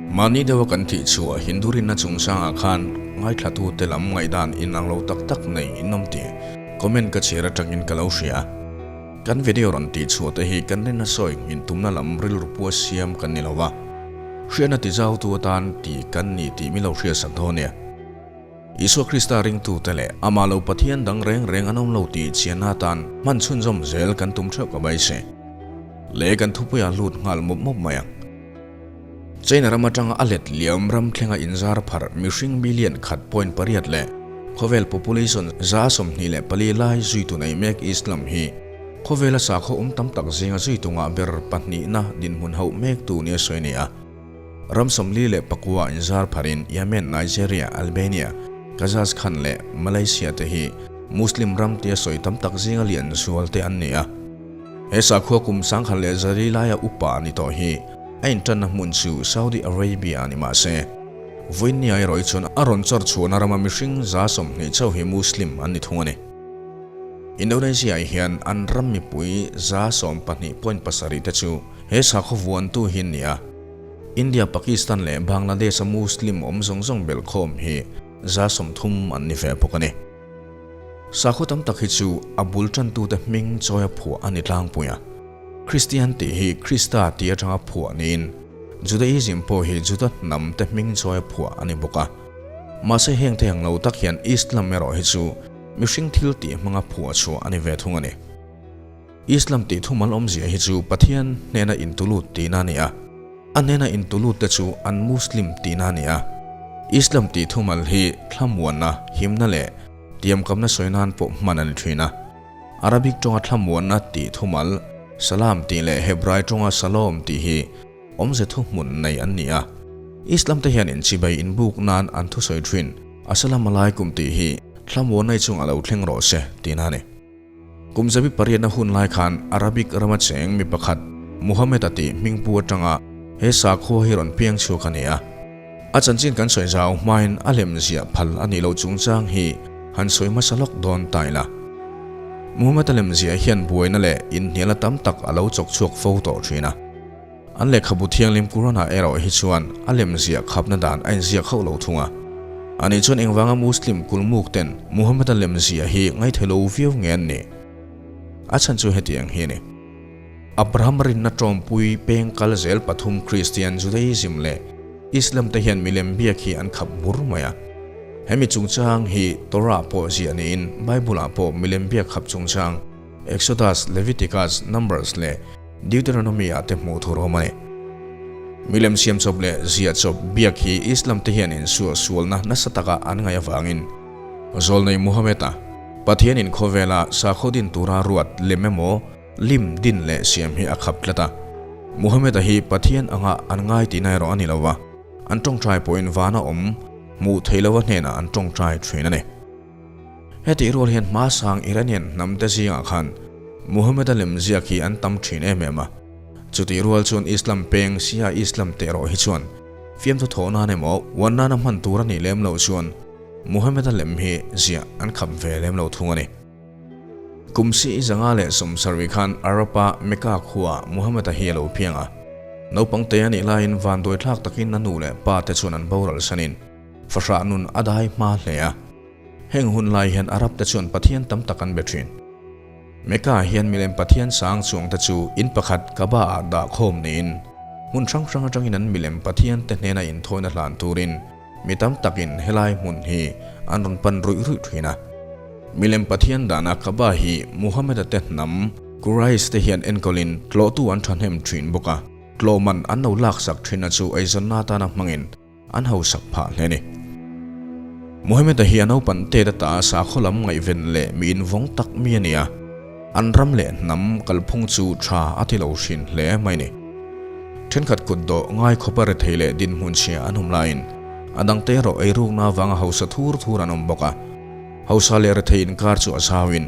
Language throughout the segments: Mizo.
Mahni deuha kan thih chhuah Hindu rinna chungchangah khan ngaithlatute lam ngaihdan inang lo tak tak nei in awm tih comment ka chhiar atangin ka lo hria. Kan video rawn tih chhuah te hi kan rinna sawi nghin tumna lam rilru pua siam kan ni lo va, hriatna tizautu atan ti kan ni tih min lo hriatsak dawn nia. Isua Krista ringtute leh amah lo Pathian dang reng reng an awm lo tih chianna atan hman chhunzawm zel kan tum theuh ka baise. Leh kan thupuiah lut nghal mawp mawp mai ang. China ram atanga a let liam ram thlenga inzar pharh mihring million khat point pariat leh khawvel population 24 lai zuitu nei mek Islam hi khawvela sakhaw awm tam tak zinga zuitu ngah ber pahnihna dinhmun hauh mektu nia sawi a ni a. Ram 49 inzar pharin Yemen, Nigeria, Albania, Kazakhstan leh Malaysia te hi Muslim ram tia sawi tam tak zinga lian zual te an ni a. He sakhua kum 1104 laia upa a ni tawh hi a intanna hmun chu Saudi Arabia a ni mah se, vawiinnia erawh hi chuan a rawn chawr chhuahna rama mihring 20 chauh hi Muslim an ni thung a ni. Indonesia hian an ram mipui 12.7 te chu He sakhaw vuantu hi an ni a, India, Pakistan leh Bangladesh-a Muslim awm zawng zawng belhkhawm hi 30 an ni ve bawk a ni. Sakhaw tam tak hi chu a bul tantute hming chawia phuah a ni tlangpui a. Kristian tih hi Krista tih atanga phuah niin Judaism pawh hi Juda hnam te hming chawia phuah a ni bawk a. Mahse heng te ang lo tak hian Islam erawh hi chu mihring thil tih hmanga phuah chhuah a ni ve thung a ni. Islam tih thumal awmzia hi chu Pathian hnena intulut tihna a ni a, a hnena intulut te chu an Muslim tihna a ni a. Islam tih thumal hi thlamuanna, himna leh tiamkamna sawi nan pawh hman a ni thin a. Arabic tawnga thlamuanna tih thumal Salam tih leh Hebrai tawnga Shalom tih hi awmze thuhmun nei an ni a. Islam te hian inchibai inbuk nan an thusawi thin. Assalamu alaikum tih hi thlamuanna i chungah lo thleng rawh se tihna a ni. Kum zabi pariatna hun lai khan Arabic rama cheng mi pakhat Muhammad-a tih hmingpu atanga he sakhua hi rawn piang chhuak a ni a. A chanchin kan sawi zau hmain a lem ziah phal a nih loh chungchang hi han sawi hmasa lawk dawn ta ila. Muhammad-a lem ziah hian buaina leh inhnialna tam tak a lo chawk chhuak fo tawh thin a. An lehkhabu thianghlim Quran-ah erawh hi chuan a lem ziah khapna dan a inziak hauh lo thung a. Ani chuan engvanga Muslim kulmuk ten Muhammad-a lem ziah hi ngaithei lo viau nge an nih? A chhan chu hetiang hi a ni. Abraham rinna tawmpui peng kal zel pathum Kristian, Judaism leh Islam te hian milem biak hi an khap bur mai a. Hemi chungchang hi Torah pawh ziah niin Bible-ah pawh milem biak khap chungchang Exodus, Leviticus, Numbers leh Deuteronomy ah te hmuh thur awm a ni. Milem siam chawp leh ziah chawp biak hi Islam te hian insuah sualna nasa taka an ngaih avangin Zawlnei Muhammad-a Pathianin khawvela sakhaw din tura ruat lem emaw lim din leh siam hi a khap tlat a. Muhammad-a hi Pathian anga an ngai tihna erawh a ni lo va, an tawngtai pawhin vana awm hmuh theih lova hnenah an tawngtai thin a ni. Hetih rual hian hmasang Iranian hnam te zingah khan Muhammad-a lem ziak hi an tam thin em em a. Chutih rual chuan Islam peng Shia Islam teh erawh hi chuan fiamthu thawh nan emaw uan nana hman tur a nih lem loh chuan Muhammad-a lem hi ziah an khap ve lem lo thung a ni. Kum si 170 khan Arab-a Mecca khuaah Muhammad-a hi a lo piang a. Naupang te a nih laiin vanduaithlak takin a nu leh pa te chuan an boral sanin fahrah nun a dai hma hle a. Heng hun lai hian Arab te chuan Pathian tam tak an be thin. Mecca hian milem Pathian sang chuang te chu in pakhat Kaaba ah dah khawm niin hmun hrang hrang atangin an milem Pathian te hnena inthawina hlan turin mi tam takin helai hmun hi an rawn pan ruih ruih thin a. Milem Pathian dahna Kaaba hi Muhammad-a te hnam Quraish te hian enkawlin tlawhtu an thahnem thin bawk a, tlawhman an lo laksak thinna chu eizawnna atana hmangin An hausak phah hle ni. Muhammad-a hi a naupan tet ata sakhaw lam ngaihven leh mi invawng tak mi a ni a, an ram leh hnam kalphung chu tha a ti lo hrin hle mai ni. Thenkhat kut dawh ngai khawpa rethei leh dinhmun chhia an awm laiin a dangte erawh eirukna avanga hausa thur thur an awm bawk a. Hausa leh rethei inkar chu a zauin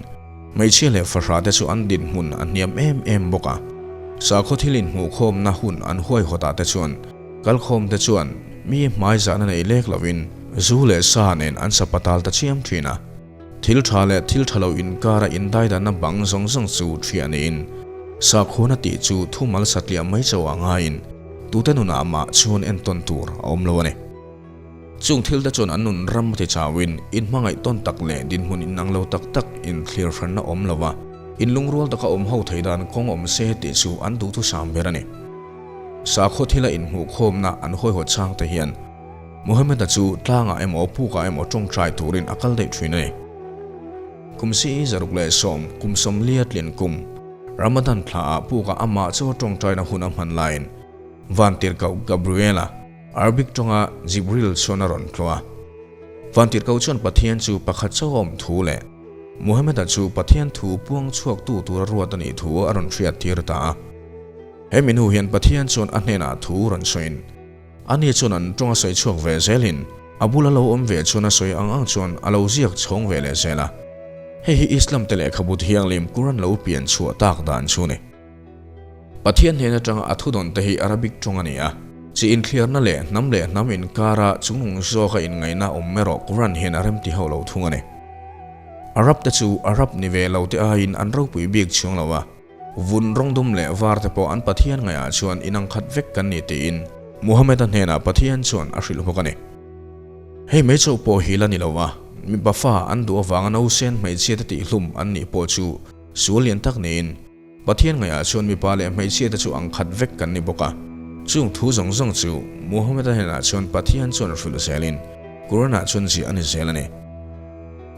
hmeichhia leh fahrah te chu an dinhmun a hniam em em bawk a. Sakhaw thil inhmuhkhawmna hun an huaihawtah te chuan Kalkhawm te chuan mi hmai zahna nei lek lovin zu leh sa nen an sa patal ta chiam thin a. Thil tha leh thil tha lo inkara indaidanna bang zawng zawng chu thiah niin sakhuana tih chu thumal satliah mai chauh a ngaiin tute nunah mah chuan entawn tur a awm lo a ni. Chung thil te chuan an nun ram a ti chauin, inhmangaih tawn tak leh dinhmun inang lo tak tak inthlir hranna awm lo va, inlungrual taka awm ho thei dan kawng awm se tih chu an duhthusam ber a ni. Sakhaw thila inhmuhkhawmna an hawihawt chang te hian Muhammad-a chu tlangah emaw pukah emaw tawngtai turin a kal daih thin a ni. Kum si 110, kum 40 tlin kum, Ramadan thlaah pukah amah chaw tawngtaina hun a hman laiin Vantirhkoh Gabriela, Arabic tawnga Jibril chuan a rawn tlawh a. Vantirhkoh chuan Pathian chu pakhat chauh a awm thu leh Muhammad-a chu Pathian thu puang chhuaktu tura ruat a nih thu a rawn hriattir ta a. He mi hnu hian Pathian chuan a hnenah thu rawn sawiin, Ani chuan an tawng a sawi chhuak ve zelin, a bula lo awm ve chuan a sawi ang ang chuan a lo ziak chhawng ve leh zel a. Hei hi Islam te lehkhabu thianghlim Quran lo pian chhuah tak dan chu a ni. Pathian hnen atanga a thudawn te hi Arabic tawng a ni a, chi inthliarna leh hnam leh hnam inkara chungnung zawka inngaihna awm erawh Quran hian a remti hauh lo thung a ni. Arab te chu Arab ni ve lo te aiin an ropui bik chhuang lo a. Vun rawng dum leh var te pawh an Pathian ngaihah chuan inang khat vek kan ni tiin Muhammad-a hnenah Pathian chuan a hrilh bawk a ni. Hei mai chauh pawh hi la ni lo a, mipa fa an duh avanga nausen hmeichhia te tihhlum an nih pawh chu sual lian tak niin Pathian ngaihah chuan mipa leh hmeichhia te chu ang khat vek kan ni bawk a. Chung thu zawng zawng chu Muhammad-a hnenah chuan Pathian chuan hrilh zelin Quran-ah chuan ziah a ni zel a ni.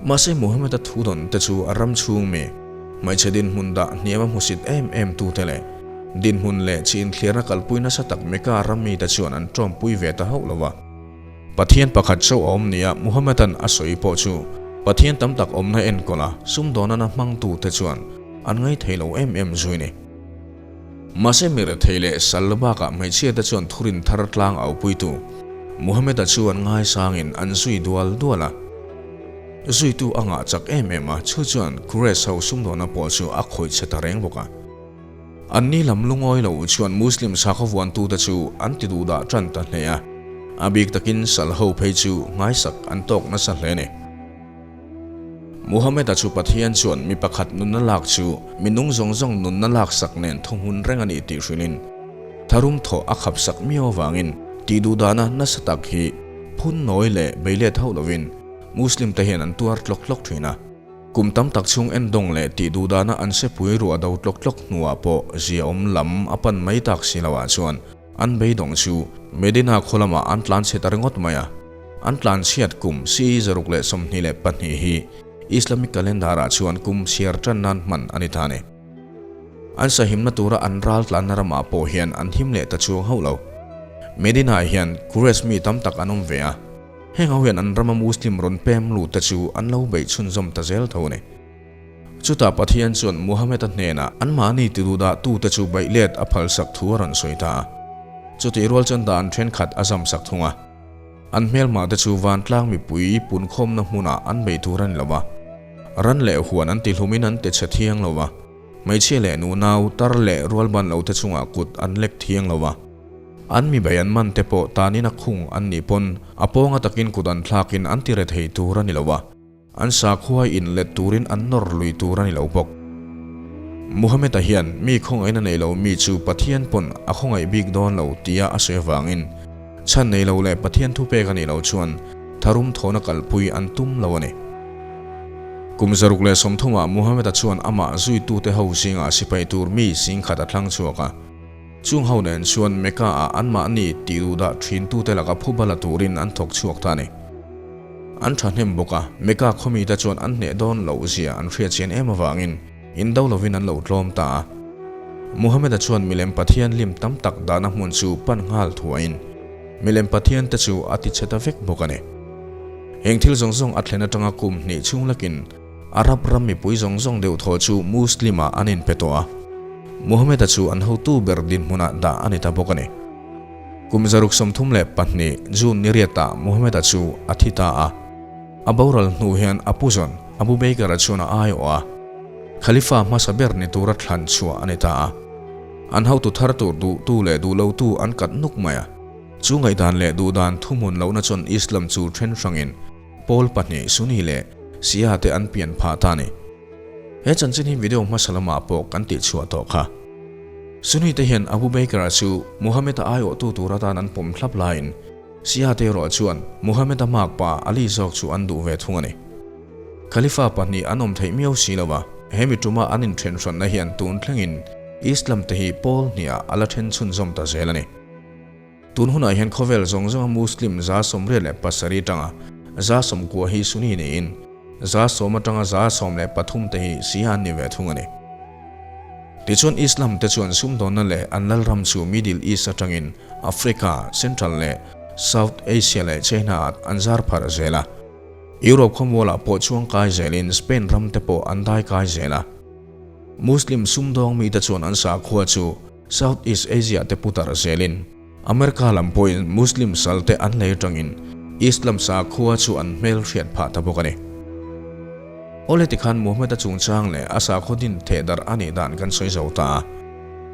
Mahse Muhammad-a thu dawn te chu a ram chhung mi, hmeichhe dinhmun dah hniam a hmusit em em tu te leh dinhmun leh chi inthliarna kalpui nasa tak Mecca ram mite chuan an tawmpui ve ta hauh lo va. Pathian pakhat chauh a awm nia Muhammad-a'n a sawi pawh chu Pathian tam tak awmna enkawl a sumdawnana hmangtu te chuan an ngaithei lo em em zui ni. Mahse mi rethei leh sal bakah hmeichhia te chuan thurin thar tlang aupuitu Muhammad-a chu an ngaisangin an zui dual dual a. Zuitu a ngah chak em em a, chu chuan Quraysh ho sumdawnna pawh chu a khawih chhe ta reng bawk a. Anni lam lungawi lo chuan Muslim sakhaw vuantute chu an ti duhdah tan ta hle a, a bik takin sal ho phei chu nghaisak an tawk nasa hle a ni. Muhammad-a chu Pathian chuan mi pakhat nunna lak chu mi nung zawng zawng nunna laksak nen thuhmun reng a ni tih hrilhin tharum thawh a khapsak miau avangin tihduhdahna nasa tak hi phun nawi leh beilet hauh lovin Muslim te hian an tuar tlawk tlawk thin a. Kum tam tak chhung endawng leh tihduhdahna an sepui ruah do tlawk tlawk hnuah pawh ziaawm lam a pan mai tak si loah chuan An beidawng chu Medina khaw lamah an tlanchhe ta ringawt mai a. An tlanchhiat kum CE 122 hi Islamic calendar-ah chuan kum chhiar tan nan hman a ni ta a ni. An sahimna tura an ral tlanna ramah pawh hian an him leh ta chuang hauh lo. Medina-ah hian Quraysh mi tam tak an awm ve a, heng ho hian an rama Muslim rawn pem lut te chu an lo beih chhunzawm ta zel tho a ni. Chutah Pathian chuan Muhammad-a hnenah anmahni tiduhdahtute chu baih let a phalsak thu a rawn sawi ta a. Chutih rual chuan dan thenkhat a zamsak thung a. An hmelmahte chu vantlang mipui punkhawmna hmunah an bei tur a ni lo va. Ran leh huan an tihlumin an tichhe thiang lo va. Hmeichhia leh nunau, tar leh rualban lote chungah kut an lek thiang lo va. An mi bei an man te pawh tanin a khung an nih pawn a pawnga takin kut an thlakin an tire thei tur a ni lo va. An sakhua inlet turin an nawr lui tur a ni lo bawk. Muhammad-a hian mi khawngaihna nei lo mi chu Pathian pawn a khawngaih bik dawn lo tia a sawi avangin chhan nei lo leh Pathian thupek a nih loh chuan tharum thawhna kalpui an tum lo a ni. Kum 130 ah Muhammad-a chuan amah zuitute ho zingah sipai tur mi singkhat a thlang chhuak a. Chung ho nen chuan Mecca-ah anmahni tihduhdah thintute laka phuba la turin an thawk chhuak ta a ni. An thahnem bawk a, Mecca khawmite chuan an hneh dawn loh zia an hriatchian em avangin indo lovin an lo tlawm ta a. Muhammad-a chuan milem pathian lim tam tak dahna hmun chu pan nghal thuahin milem pathian te chu a tichhe ta vek bawk a ni. Heng thil zawng zawng a thlen atanga kum hnih chhung lakin Arab ram mipui zawng zawng deuh thaw chu Muslim-ah an inpe tawh a, Muhammad-a chu an hotu ber dinhmunah dah a ni ta bawk a ni. Kum 132 June ni riatah Muhammad-a chu a thi ta a. A boral hnu hian a pu zawn Abu Bakr-a chuan a aiawh a, Khalifa hmasa ber ni tura thlan chhuah a ni ta a. An hotu thar tur duhtu leh duhlotu an kat nuk mai a. Chu ngaihdan leh duhdan thuhmun lohna chuan Islam chu then hrangin Pawl pahnih Sunni leh Shia te an pian phah ta a ni. He chanchin hi video hmasa lamah pawh kan tihchhuah tawh kha. Sunni te hian Abu Bakr-a chu Muhammad-a aiawhtu tur atan an pawm thlap laiin Shia te erawh chuan Muhammad-a makpa Ali zawk chu an duh ve thung a ni. Khalifa pahnih an awm theih miau si lo a, he mi tuma an inthen hranna hian tun thlengin Islam te hi pawl hniah a la then chhunzawm ta zel a ni. Tun hunah hian khawvel zawng zawnga Muslim 87 tanga 90 hi Sunni niin 10 atanga 13 te hi Shia an ni ve thung a ni. Tichuan Islam te chuan sumdawnna leh an lalram chu Middle East atangin Africa, Central leh South Asia leh China ah an zar pharh zel a. Europe khawmualah pawh chuang kai zelin Spain ram te pawh an dai kai zel a. Muslim sumdawng mite chuan an sakhua chu South East Asia te putar zelin America lam pawhin Muslim sal te an lei atangin Islam sakhua chu an hmel hriat phah ta bawk a ni. Awle tikhan Muhammad-a chungchang leh a sakhaw din thehdarh a nih dan kan sawi zo ta a.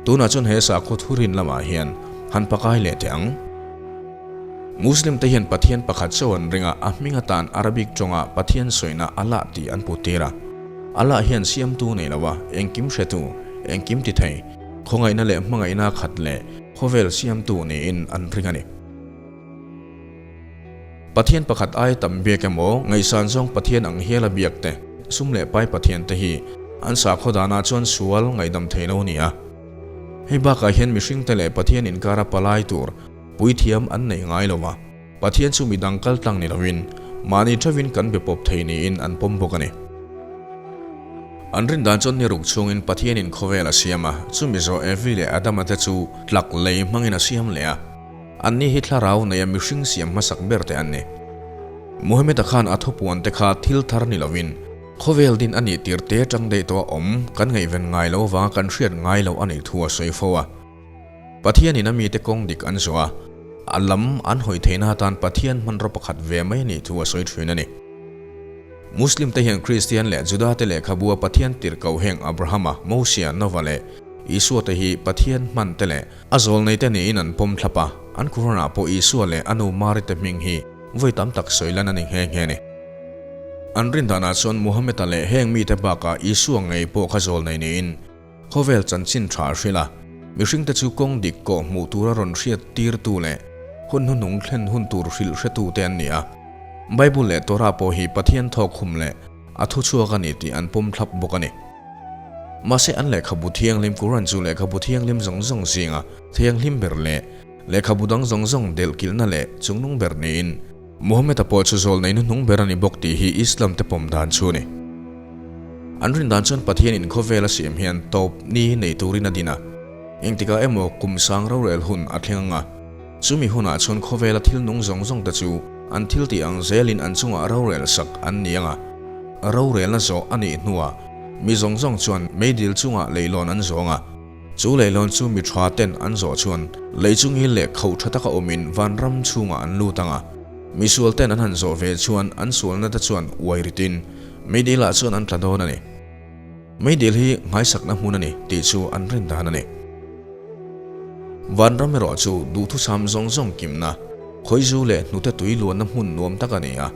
Tunah chuan he sakhaw thurin lamah hian han pakai leh teh ang. Muslim te hian Pathian pakhat chauh an ring a, a hming atan Arabic tawngah Pathian sawina Allah tih an put tir a. Allah hian siamtu nei lo a, engkim hretu, engkim ti thei, khawngaihna leh hmangaihna khat leh khawvel siamtu niin an ring a ni. Pathian pakhat ai tam biak emaw, ngaihsan zawng Pathian ang hiala biak te, sum leh pai Pathian te hi an sakhaw danah chuan sual ngaihdam thei lo a ni a. Hei bakah hian mihringte leh Pathian inkara palai tur puithiam an nei ngai lo a, Pathian chu midang kal tlang ni loin mahni theuhin kan be pawp thei niin an pawm bawk a ni. An rin dan chuan ni ruk chhungin Pathianin khawvel a siam a, chumi zawh Evi leh Adama te chu tlak lei hmangin a siam leh a. Anni hi thlarau neia mihring siam hmasak ber te an ni. Muhammad-a khan a thupuan te kha thil thar ni lovin, khawvel din a nih tir te atang daih tawh a awm kan ngaihven ngai lo vanga kan hriat ngai loh a nih thu a sawi fo a. Pathianin a mite kawng dik an zawh a, a lam an hawi theihna atan Pathian hmanraw pakhat ve mai a nih thu a sawi thin a ni. Muslim te hian Kristian leh Juda te lehkhabu a Pathian tirhkoh heng Abrahama, Mosia, Nova leh Isua te hi Pathian hman te leh A zawlneite niin an pawm thlap a, an Quran-ah pawh Isua leh a nu Mari te hming hi vawi tam tak sawi lan a ni nghe nghe a ni. An rin danah chuan Muhammad-a leh heng mite bakah Isua ngei pawh kha zawlnei niin khawvel chanchin tha a hrilh a, mihringte chu kawng dik kawh hmuh tura rawn hriat tirtu leh hun hnuhnung thlen hun tur hrilh hretute an ni a. Bible leh Torah pawh hi Pathian thawk khum leh A thu chhuak a ni tih an pawm thlap bawk a ni. Mahse an lehkhabu thianghlim Quran chu lehkhabu thianghlim zawng zawng zinga thianghlim ber leh lehkhabu dang zawng zawng delhkilhna leh chungnung ber niin Muhammad-a pawh chu zawlnei hnuhnung ber a ni bawk tih hi Islam te pawm dan chu a ni. An rin dan chuan Pathianin khawvel a siam hian tawp ni nei turin a din a, engtikah emaw kum sang rorel hun a thleng ang a, Chumi hunah chuan khawvela thil nung zawng zawng te chu an thil tih ang zelin an chungah rorel sak an ni ang a. Rorelna zawh a nih hnuah mi zawng zawng chuan meidil chungah leihlawn an zawng a. Chu leihlawn chu mi tha ten an zawh chuan lei chungil leh kho tha taka awmin vanram chhungah an lut ang a. Mi sual ten an han zawh ve chuan an sualna te chuan uai ritin meidilah chuan an tla dawn a ni. Meidil hi nghaisakna hmun a ni tih chu an rin dan a ni. Vanram erawh chu duhthusam zawng zawng kimna, khawizu leh hnute tui luanna hmun nuam tak a ni a.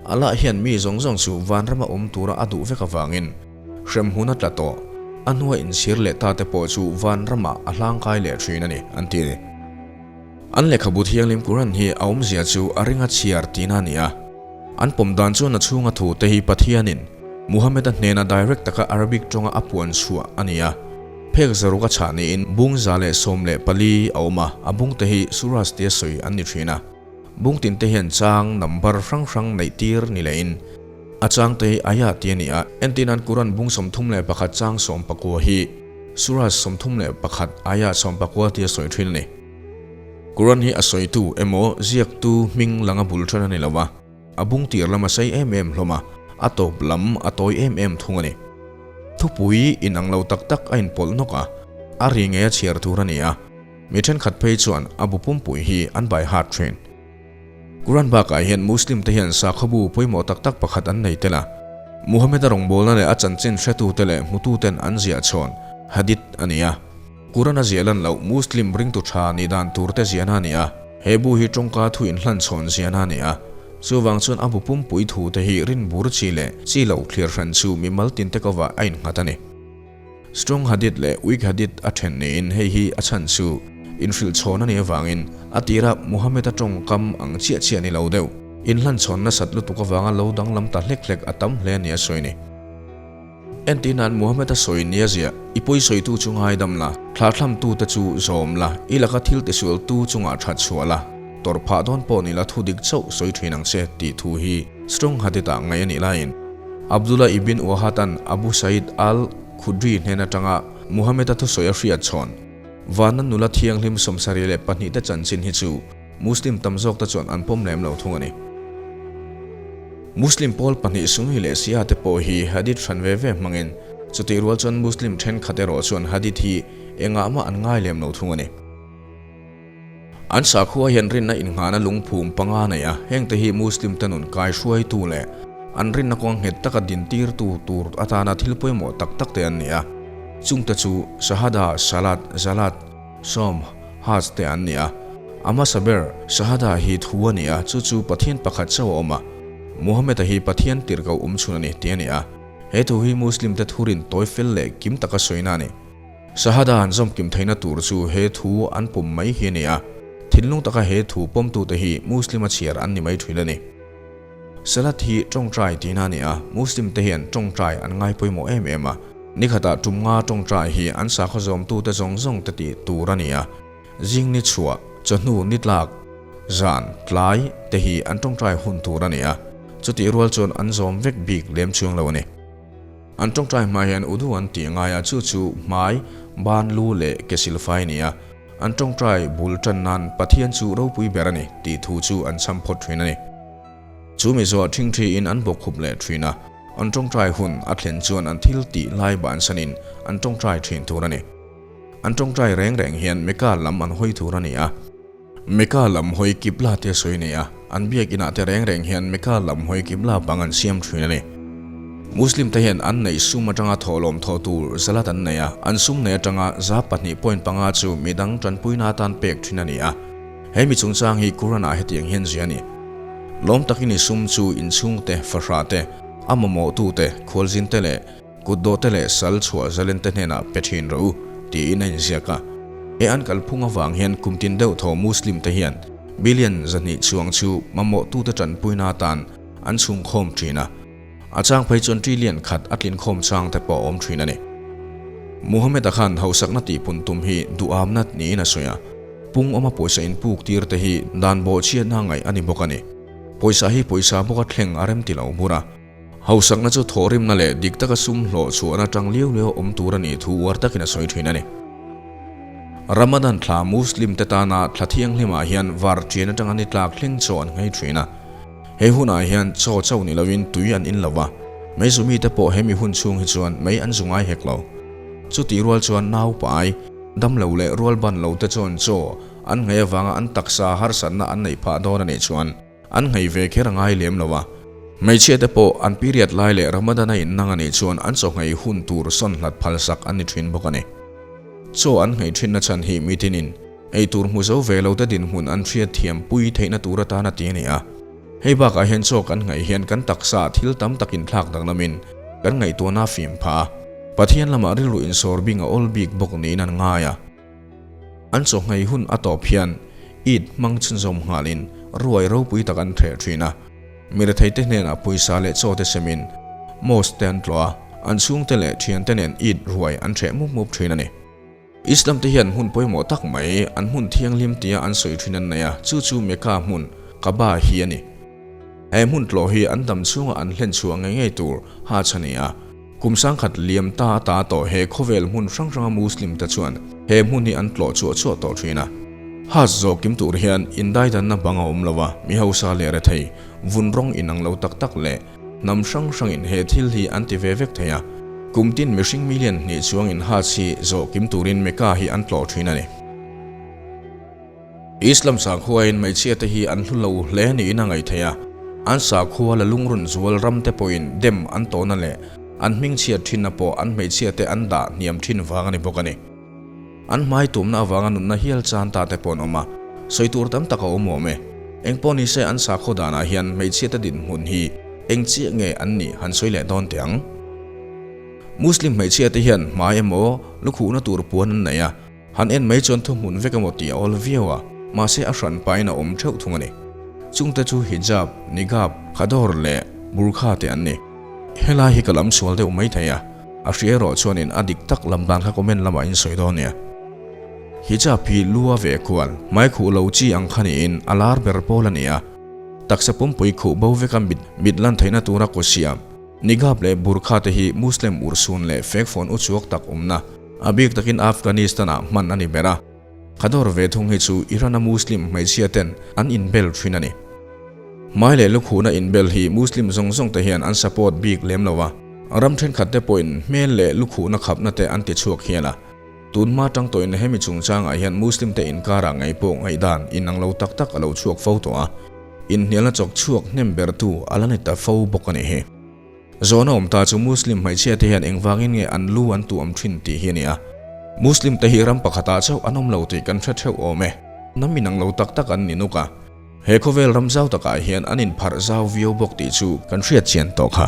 Allah hian mi zawng zawng chu vanrama awm tura a duh vek avangin hremhmun a tla tawh, a hnua inchhir leh ta te pawh chu vanramah a hlangkai leh thin a ni, an ti a ni. An lehkhabu thianghlim Quran hi a awmzia chu a ringa chhiar tihna a ni a. An pawm dan chuan a chhunga thu te hi Pathianin Muhammad-a hnena direct taka Arabic tawnga a puan chhuah a ni a. Phek zaruk a chhah niin bung 114 a awm a, a bung te hi surahs tia sawi an ni thin a. Bung tin te hian chang, number, hrang hrang neih tir ni lehin a chang te hi ayah ti a ni a. Entirnan Quran bung 31 chang 19 hi surahs 31 ayah 19 tia sawi thin a ni. Quran hi a sawitu emaw ziaktu hming langa bul than a ni lo a, a bung tir lam a sei em em hlawm a, a tawp lam a tawi em em thung a ni. Thupui inang lo tak tak a inpawlh nawk a, a ri ngei a chhiar tur a ni a, mi thenkhat phei chuan a bu pumpui hi an by heart thin. Quran bakah hian Muslim te hian sakhawbu pawimawh tak tak pakhat an nei tel a, Muhammad-a rawngbawlna leh a chanchin hretute leh hmututen an ziah chhawn Hadith a ni a. Quran a ziah lan loh Muslim ringtu tha nih dan tur te ziahna a ni a, he bu hi tawngka thu inhlan chhawn ziahna a ni a, chuvang chuan a bu pumpui thu te hi rin bur chi leh chi loh thlir hran chu mimal tin te kovah a innghat a ni. Strong Hadith leh Weak Hadith a then niin hei hi a chhan chu inhrilh chhawn a nih avangin a tira Muhammad-a tawngkam ang chiah chiah ni lo deuh, inhlanchhawn nasat lutuk avanga lo danglam ta hlek hlek a tam hle a ni a sawi ni. Entir nan Muhammad-a sawi nia ziah, I pawi sawitu chu ngaidam la, thlathlamtute chu zawm la, i laka thil tisualtu chungah that chhuah la, tawrh phah dawn pawh ni la thu dik chauh sawi thin ang che tih thu hi Strong Hadith-ah ngaih a nih laiin Abdullah ibn Wahad-a'n Abu Sa'id al-Khudri hnen atanga Muhammad-a thusawi a hriat chhawn Vana nula thianghlim 72 te chanchin hi chu Muslim tam zawk te chuan an pawm lem lo thung a ni. Muslim pawl pahnih Sunni leh Shia te pawh hi Hadith hran ve ve hmangin chutih rual chuan Muslim thenkhat erawh chuan Hadith hi engah mah an ngai lem lo thung a ni. An sakhua hian rinna innghahna lungphum panga nei a, hengte hi Muslim te nun kaihruaitu leh an rinna kawng nghet taka dintirtu tur atana thil pawimawh tak tak te an ni a. Chungte chu Shahada, Salat, Zalat, Sawm, Hajj te an ni a. A hmasa ber, Shahada hi thu a ni a, chu chu Pathian pakhat chauh a awm a. Muhammad-a hi Pathian tirhkoh awm chhun a ni tih a ni a. He thu hi Muslim te thurin tawi fel leh kim taka sawina a ni. Shahada an zawm kim theihna tur chu he thu an pawm mai hi a ni a. Thinlung taka he thu pawmtute hi Muslim a chhiar an ni mai thin a ni. Salat hi tawngtai tihna a ni a, Muslim te hian tawngtai an ngai pawimawh em em a. Ni khatah tum nga tawngtai hi an sakhaw zawmtute zawng zawng te tih tur a ni a. Zing ni chhuah, chawhnu ni tlak, zan, tlai te hi an tawngtai hun tur a ni a, chutih rual chuan an zawm vek bik lem chuang lo a ni. An tawngtai hma hian udu an tih ngai a, chu chu hmai, ban, lu leh ke silfai a ni a. An tawngtai bul tan nan Pathian chu ropui ber a ni tih thu chu an chham phawt thin a ni. Chu mi zawh thingthiin an bawk khup leh thin a, an tawngtai hun a thlen chuan an thil tih lai bansanin an tawngtai thin tur a ni. An tawngtai reng reng hian Mecca lam an hawi tur a ni a. Mecca lam hawi Qibla te sawi nei a, an biak inah te reng reng hian Mecca lam hawi Qibla bang an siam thin a ni. Muslim te hian an neih sum atanga thawhlawm thawh tur zalat an nei a, an sum nei atanga 2.5 chu midang tanpuina atan pek thin a ni a. He mi chungchang hi Quran ah hetiang hian zia a ni. Lawm takin i sum chu inchhungte, fahrah te, a mamawhtute, khualzinte leh kutdawhte leh sal chhuah zalente hnenah pe thin rawh u, tiin a inziak a. He an kalphung avang hian kum tin deuh thaw Muslim te hian billion 200 chuang chu mamawhtute tanpuina atan an chhungkhawm thin a. A chang phei chuan trillion khat a tlinkhawm chang te pawh a awm thin a ni. Muhammad-a khan hausakna tihpun tum hi duhamna niin a sawi a, pung awma pawisa inpuk tir te hi dan bawhchhiatna ngaih a ni bawk a ni. Pawisa hi pawisa bawka thleng a rem ti lo bur a. Hausakna chu thawhrimna leh dik taka sum hlawh chhuahna tang liau liau awm tur a nih thu uar takin a sawi thin a ni. Ramadan thla Muslim te tana thla thianghlimah hian var ṭian atanga ni tlak thleng chaw an nghei thin a. He hunah hian chaw chauh ni loin tui an in lo va, mei zu mite pawh hemi hun chhung hi chuan mei an zu ngai hek lo. Chutih rual chuan nau pai, dam lo leh rual ban lo te chuan chaw an nghei avanga an taksa harsatna an neih phah dawn a nih chuan an nghei ve kher a ngai lem lo a. Hmeichhia te pawh an period lai leh Ramadan a innang a nih chuan an chaw nghei hun tur sawn hlat phalsak an ni thin bawk a ni. Chaw an nghei thinna chhan hi mitinin Ei tur hmu zo ve lo te dinhmun an hriat thiam pui theihna tur atana ti a ni a. Hei bakah hian chaw kan ngaih hian kan taksa thil tam tak inthlak danglamin kan ngaihtuahna a fim phah a. Pathian lamah rilru insawr bing a awl bik bawk niin an ngai a. An chaw nghei hun a tawp hian Eid hmang chhunzawm nghalin ruai ropui tak an thleh thin a. Mi retheite hnenah pawisa leh chaw te semin mosque te an tlawh a, an chhungte leh thiante nen Eid ruai an thleh mup mup thin a ni. Islam te hian hmun pawimawh tak mai, an hmun thianghlim tia an sawi thin an nei a, chu chu Mecca hmun, Kaaba hi a ni. He hmun tlawh hi an dam chhunga an hlen chhuah ngei ngei tur Hajj a ni a. Kum sangkhat liam ta ata tawh he khawvel hmun hrang hranga Muslim te chuan he hmun hi an tlawh chhuah chhuah tawh thin a. Hajj zawh kim tur hian indaidanna bang a awm lo a, mi hausa leh rethei, vun rawng inang lo tak tak leh, Hnam hrang hrangin he thil hi an ti ve vek thei a, kum tin mihring million hnih chuangin Hajj hi zawh kim turin Mecca hi an tlawh thin a ni. Islam sakhuain hmeichhia te hi an hlu lo hle niin a ngaih theih a, an sakhua la lungrun zual ram te pawhin dem an tawhna leh an hmingchhiat thinna pawh an hmeichhia te an dah hniam thin vang a ni bawk a ni. An hmai tumna avanga nunna hial chan ta te pawh an awm a, sawi tur tam tak a awm awm e. Eng pawh ni se an sakhaw danah hian hmeichhia te dinhmun hi eng chiah nge an nih han sawi leh dawn teh ang. Muslim hmeichhia te hian hmai emaw lukhuhna tur puan an nei a, han en mai chuan thuhmun vek emaw tih a awl viau a, mahse a hran pahin a awm theuh thung a ni. Chungte chu hijab, niqab, chador leh burkha te an ni. Helai hi ka lam sual deuh mai thei a, a hria erawh chuanin a dik tak lam dan kha comment lamah in sawi dawn nia. Hijab hi lu a ve kual, hmai khuh lo chi ang kha niin a lar ber pawl a ni a, taksa pumpui khuh bo veka mit mit lan theihna tura kaw siam, niqab leh burkha te hi Muslim urhsun leh fekfawn uchuak tak awmna, a bik takin Afghanistan-ah hman a ni ber a. Chador ve thung hi chu Iran-a Muslim hmeichhia ten an inbel thin a ni. Hmai leh lukhuhna inbel hi Muslim zawng zawng te hian an support bik lem lo a, ram thenkhat te pawhin hmel leh lukhuhna khapna te an ti chhuak hial a. Tun hma tang tawhin hemi chungchangah hian Muslim te inkarah ngei pawh ngaihdan inang lo tak tak a lo chhuak fo tawh a, inhnialna chawk chhuak hnem bertu a la ni ta fo bawk a ni hi. Zawhna awm ta chu Muslim hmeichhia te hian engvangin nge an lu an tuam thin tih hi a ni a. Muslim te hi ram pakhatah chauh an awm lo tih kan hre theuh awm e. Hnam inang lo tak tak an ni nuk a. He khawvel ram zau takah hian an inpharh zau viau bawk tih chu kan hriat chian tawh kha.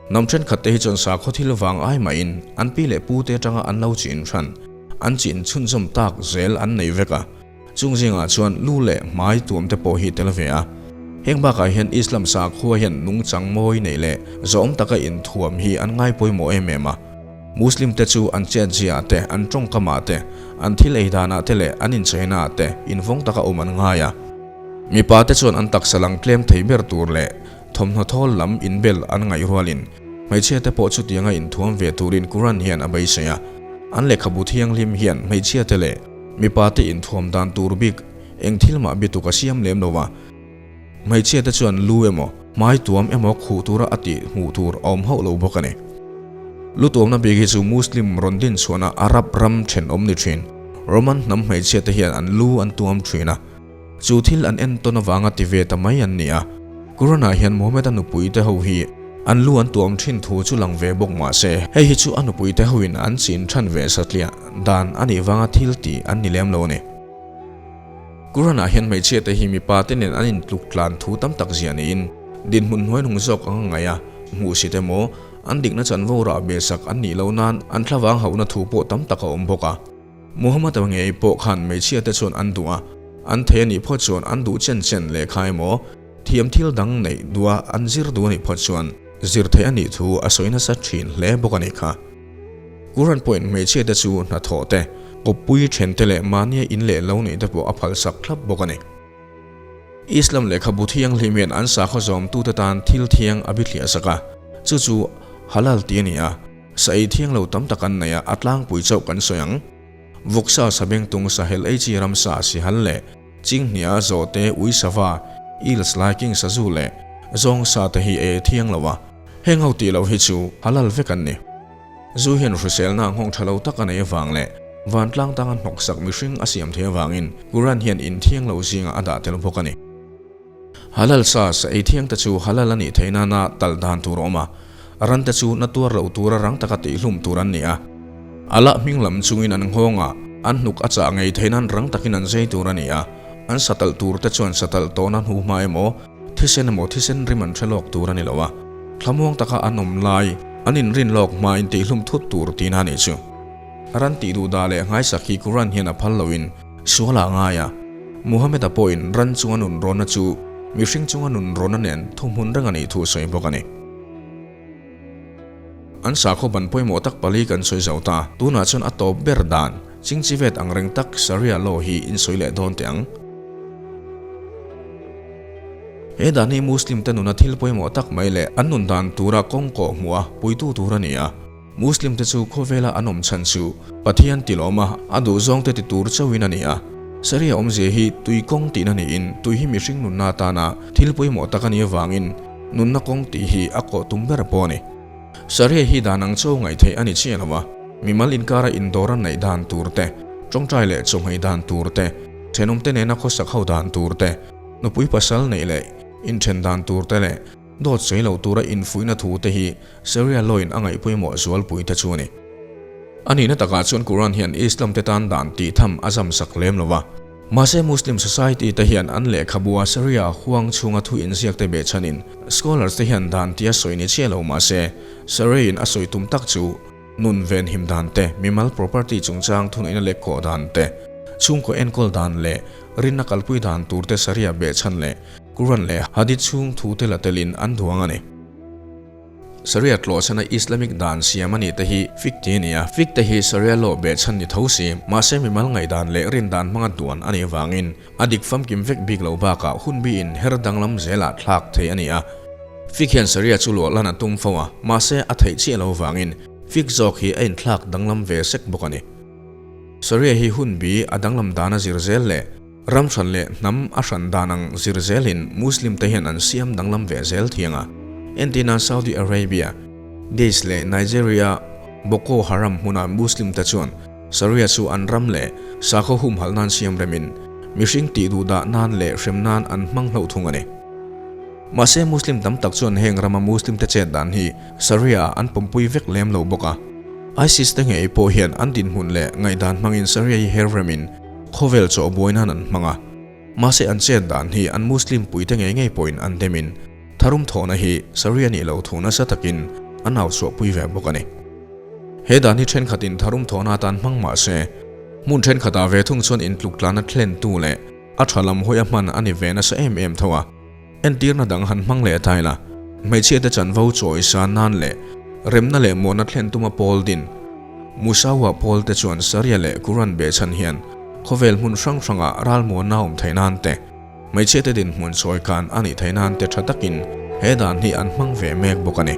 Hnam thenkhat te hi chuan sakhaw thil vang ai mahin an pi leh pu te atanga an lo chin hran, an chin chhunzawm tak zel an nei vek a. Chung zingah chuan lu leh hmai tuam te pawh hi tel ve a. Heng bakah hian Islam sakhua hian nungchang mawi neih leh zawm taka inthuam hi an ngai pawimawh em em a. Muslim te chu an chetziaah te, an tawngkamah te, an thil ei danah te leh an incheinaah te invawng taka awm an ngai a. Mipa te chuan an taksa lang tlem thei ber tur leh thawmhnaw thawl lam inbel an ngaih rualin hmeichhia te pawh chutianga inthuam ve turin Quran hian a beisei a. An lehkhabu thianghlim hian hmeichhia te leh Mipa te inthuam dan tur bik eng thil mah bituk a siam lem lo a, hmeichhia te chuan lu emaw, hmai tuam emaw khuh tura a tih hmuh tur a awm hauh lo bawk a ni. Lu tuamna bik hi chu Muslim rawn din chhuahna Arab ram thenawm ni thin, Roman hnam hmeichhia te hian an lu an tuam thin a, Chu thil an entawn avanga ti ve ta mai an ni a, Quran-ah hian Muhammad-a nupui te ho hi an lu an tuam thin thu chu lang ve bawk mah se, hei hi chu a nupui te hoin an chin than ve satliah dan a nih vanga thil tih an ni lem lo a ni. Quran-ah hian hmeichhia te hi mipa te nen an intluk tlan thu tam tak zia niin dinhmun hnuaihnung zawk anga ngaih a, hmuhsit emaw, an dikna chanvo rah ve sak an nih loh nan an thlavang hauhna thu pawh tam tak a awm bawk a. Muhammad-a ngei pawh khan hmeichhia te chuan an duh a, an thei a nih phawt chuan an duh chen chen lehkha emaw, thiam thil dang neih duh a an zir duh a nih phawt chuan zir theih a nih thu a sawi nasa thin hle bawk a nih kha. Quran pawhin hmeichhia te chu hnathawh te, kawppui then te leh mahnia in leh lo neih te pawh a phalsak thlap bawk a ni. Islam lehkhabu thianghlim hian an sakhaw zawmtute tan thil thiang a bithliah sak a, chu chu halal tih a ni a. Sa ei thiang lo tam tak an nei a, a tlangpui chauh kan sawi ang. Vawksa, sabengtung, sahel ei chi ramsa, sihal leh chinghnia, zawhte, ui sava, eels, laiking, sazu leh zawng sa te hi ei a thiang lo a. Heng ho tih loh hi chu halal vek an ni. Zu hian hriselna nghawng tha lo tak a nei avang leh vantlang tanga hnawksak mihring a siam thei avangin Quran hian inthiang lo zingah a dah tel bawk a ni. Halal sa sa ei thiang te chu halal a nih theih nana talh dan tur a awm a, ran te chu na tuar loh tura rang taka tihhlum tur an ni a. Allah hming lam chungin an nghawng a, an hnuk a chah ngei theih nan rang takin an zei tur a ni a, an sa talh tur te chuan sa talh tawhna hnuhma emaw, thisen emaw thisen rim an hre lawk tur a ni lo a, thlamuang taka an awm lai an inrin lawk hmain tihhlum thut tur tihna a nih chu. Ran tih duh dah leh nghaisak hi Quran hian a phal loin sual ah a ngai a. Muhammad-a pawhin ran chunga nun rawnna chu mihring chunga nun rawnna nen thuhmun reng a nih thu a sawi bawk a ni. An sakhaw ban pawimawh tak pali kan sawi zo ta, tunah chuan a tawp ber dan, chingchivet ang reng tak Sharia law hi in sawi leh dawn teh ang. He dan hi Muslim te nuna thil pawimawh tak mai leh an nun dan tura kawng kawh hmuh a puitu tur a ni a. Muslim te chu khawvela an awm chhan chu Pathian ti lawm a, a duh zawng te ti tur chauhin a ni a. Sharia awmzia hi tui kawng tihna niin tui hi mihring nunna atana thil pawimawh tak a nih avangin nunna kawng tih hi a kawh tum ber pawh a ni. Sharia hi dan ang chaw ngaih theih a ni chiah lo a, mimal inkara indawr a neih dan tur te, tawngtai leh chawhmeh dan tur te, thenawmte nena khawsak ho dan tur te, nupui pasal neih leh inthen dan tur te leh dawt sawi lo tura infuihna thu te hi Sharia law-in a ngaih pawimawh zualpui te chu a ni. A nihna takah chuan Quran hian Islam te tan dan tih tham a zam sak lem lo va. Mahse Muslim society te hian an lehkhabu a Sharia huang chhunga thu inziak te behchhanin scholars te hian dan tia sawi ni chiah lo mahse Sharia in a sawi tum tak chu nun venhim dan te, mimal property chungchang thuneihna leh kawh dan te, chhungkaw enkawl dan leh rinna kalpui dan tur te Sharia behchhan leh Quran leh Hadith chhung thu te la telin an duang a ni. Sharia tlawhchhana Islamic dan siam a nih te hi Fiqh ti a ni a, Fiqh te hi Sharia law behchhan ni tho si, mahse mimal ngaihdan leh rindan hmanga duan a nih avangin a dik famkim vek bik lo bakah hunbi in her danglam zelah thlak thei a ni a. Fiqh hian Sharia chu luah lan a tum fo a, mahse a theih chiah lo avangin Fiqh zawk hi a inthlak danglam ve sek bawk a ni. Sharia hi hunbi a danglam dana zir zel leh Ram hran leh hnam a hran dan ang zir zelin Muslim te hian an siam danglam ve zel thiang a. Entirnan Saudi Arabia, Daesh leh Nigeria Boko Haram hmuna Muslim te chuan Sharia chu an ram leh sakhaw humhalh nan siam remin mihring tih duh dah nan leh hrem nan an hmang hlauh thung a ni. Mahse Muslim tam tak chuan heng rama Muslim te chet dan hi Sharia an pawmpui vek lem lo bawk a. ISIS te ngei pawh hian an dinhmun leh ngaihdan hmangin Sharia hi her remin Khawvel chaw buai nan an hmang a, mahse an chet dan hi an Muslim puite ngei ngei pawhin an demin tharum thawhna hi Sharia nih loh thu nasa takin an au chhuahpui ve bawk a ni. He dan hi thenkhatin tharum thawhna atan hmang mah se, hmun thenkhatah ve thung chuan intluktlana thlentu leh a tha lam hawi a hman a ni ve nasa em em tho a. Entirna dang han hmang leh ta ila, hmeichhiate chanvo chawi san nan leh remna leh muahna thlen tuma pawl din Musawa pawl te chuan Sharia leh Quran behchhan hian khawvel hmun hrang hrangah ralmuanna awm theih nan te, hmeichhiate dinhmun chawi kan a nih theih nan te tha takin he dan hi an hmang ve mek bawk a ni.